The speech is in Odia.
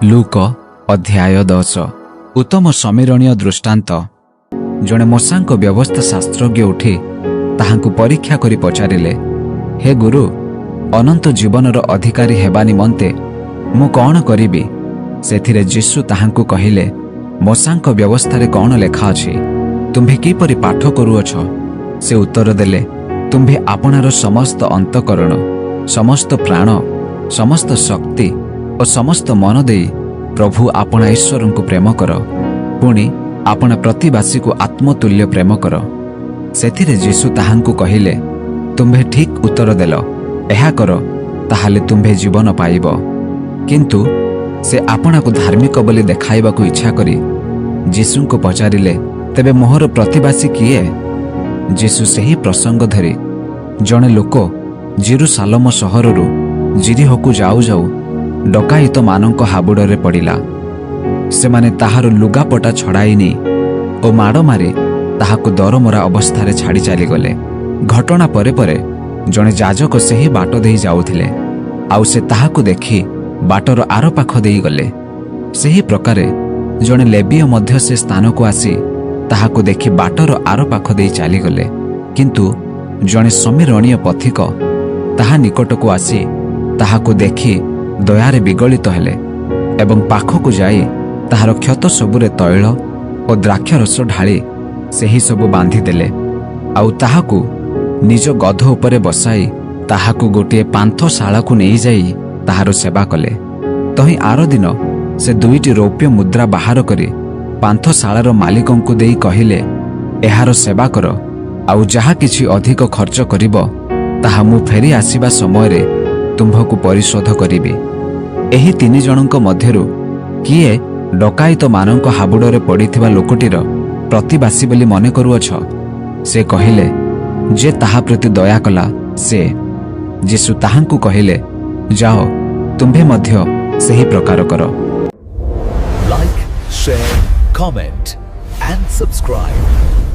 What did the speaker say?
ଲୂକ ଅଧ୍ୟାୟ 10। ଉତ୍ତମ ଶମିରୋଣୀୟ ଦୃଷ୍ଟାନ୍ତ। ଜଣେ ମୋଶାଙ୍କ ବ୍ୟବସ୍ଥା ଶାସ୍ତ୍ରଜ୍ଞ ଉଠି ତାହାଙ୍କୁ ପରୀକ୍ଷା କରି ପଚାରିଲେ, "ହେ ଗୁରୁ, ଅନନ୍ତ ଜୀବନର ଅଧିକାରୀ ହେବା ନିମନ୍ତେ ମୁଁ କ'ଣ କରିବି?" ସେଥିରେ ଯୀଶୁ ତାହାଙ୍କୁ କହିଲେ, "ମୋଶାଙ୍କ ବ୍ୟବସ୍ଥାରେ କ'ଣ ଲେଖା ଅଛି? ତୁମ୍ଭେ କିପରି ପାଠ କରୁଅଛ?" ସେ ଉତ୍ତର ଦେଲେ, "ତୁମ୍ଭେ ଆପଣାର ସମସ୍ତ ଅନ୍ତଃକରଣ, ସମସ୍ତ ପ୍ରାଣ, ସମସ୍ତ ଶକ୍ତି ଓ ସମସ୍ତ ମନ ଦେଇ ପ୍ରଭୁ ଆପଣା ଈଶ୍ୱରଙ୍କୁ ପ୍ରେମ କର। ପୁଣି ଆପଣା ପ୍ରତିବାସୀକୁ ଆତ୍ମତୁଲ୍ୟ ପ୍ରେମ କର।" ସେଥିରେ ଯୀଶୁ ତାହାଙ୍କୁ କହିଲେ, "ତୁମ୍ଭେ ଠିକ୍ ଉତ୍ତର ଦେଲ। ଏହା କର, ତାହେଲେ ତୁମ୍ଭେ ଜୀବନ ପାଇବ।" କିନ୍ତୁ ସେ ଆପଣାକୁ ଧାର୍ମିକ ବୋଲି ଦେଖାଇବାକୁ ଇଚ୍ଛା କରି ଯୀଶୁଙ୍କୁ ପଚାରିଲେ, "ତେବେ ମୋହର ପ୍ରତିବାସୀ କିଏ?" ଯୀଶୁ ସେହି ପ୍ରସଙ୍ଗ ଧରି, ଜଣେ ଲୋକ ଜିରୁସାଲମ ସହରରୁ ଯିରୀହୋକୁ ଯାଉ ଯାଉ ଡକାୟତମାନଙ୍କ ହାବୁଡ଼ରେ ପଡ଼ିଲା। ସେମାନେ ତାହାର ଲୁଗାପଟା ଛଡ଼ାଇ ନେଇ ଓ ମାଡ଼ ମାରି ତାହାକୁ ଦରମରା ଅବସ୍ଥାରେ ଛାଡ଼ି ଚାଲିଗଲେ। ଘଟଣା ପରେ ପରେ ଜଣେ ଯାଜକ ସେହି ବାଟ ଦେଇ ଯାଉଥିଲେ, ଆଉ ସେ ତାହାକୁ ଦେଖି ବାଟର ଆରପାଖ ଦେଇ ଗଲେ। ସେହି ପ୍ରକାରେ ଜଣେ ଲେବୀୟ ମଧ୍ୟ ସେ ସ୍ଥାନକୁ ଆସି ତାହାକୁ ଦେଖି ବାଟର ଆରପାଖ ଦେଇ ଚାଲିଗଲେ। କିନ୍ତୁ ଜଣେ ଶମିରୋଣୀୟ ପଥିକ ତାହା ନିକଟକୁ ଆସି ତାହାକୁ ଦେଖି ଦୟାରେ ବିଗଳିତ ହେଲେ ଏବଂ ପାଖକୁ ଯାଇ ତାହାର କ୍ଷତ ସବୁରେ ତୈଳ ଓ ଦ୍ରାକ୍ଷାରସ ଢାଳି ସେହି ସବୁ ବାନ୍ଧିଦେଲେ। ଆଉ ତାହାକୁ ନିଜ ଗଧ ଉପରେ ବସାଇ ତାହାକୁ ଗୋଟିଏ ପାନ୍ଥଶାଳାକୁ ନେଇଯାଇ ତାହାର ସେବା କଲେ। ତହିଁ ଆରଦିନ ସେ ଦୁଇଟି ରୌପ୍ୟ ମୁଦ୍ରା ବାହାର କରି ପାନ୍ଥଶାଳାର ମାଲିକଙ୍କୁ ଦେଇ କହିଲେ, "ଏହାର ସେବା କର, ଆଉ ଯାହା କିଛି ଅଧିକ ଖର୍ଚ୍ଚ କରିବ, ତାହା ମୁଁ ଫେରି ଆସିବା ସମୟରେ ତୁମ୍ଭକୁ ପରିଶୋଧ କରିବି।" ଏହି ତିନି ଜଣଙ୍କ ମଧ୍ୟରୁ କିଏ ଡକାୟତମାନଙ୍କ ହାବୁଡ଼ରେ ପଡ଼ିଥିବା ଲୋକଟିର ପ୍ରତିବାସୀ ବୋଲି ମନେ କରୁଅଛ? ସେ କହିଲେ, "ଯେ ତାହା ପ୍ରତି ଦୟା କଲା, ସେ।" ଯୀଶୁ ତାହାଙ୍କୁ କହିଲେ, "ଯାଅ, ତୁମ୍ଭେ ମଧ୍ୟ ସେହି ପ୍ରକାର କର।" Like, share, comment, and subscribe.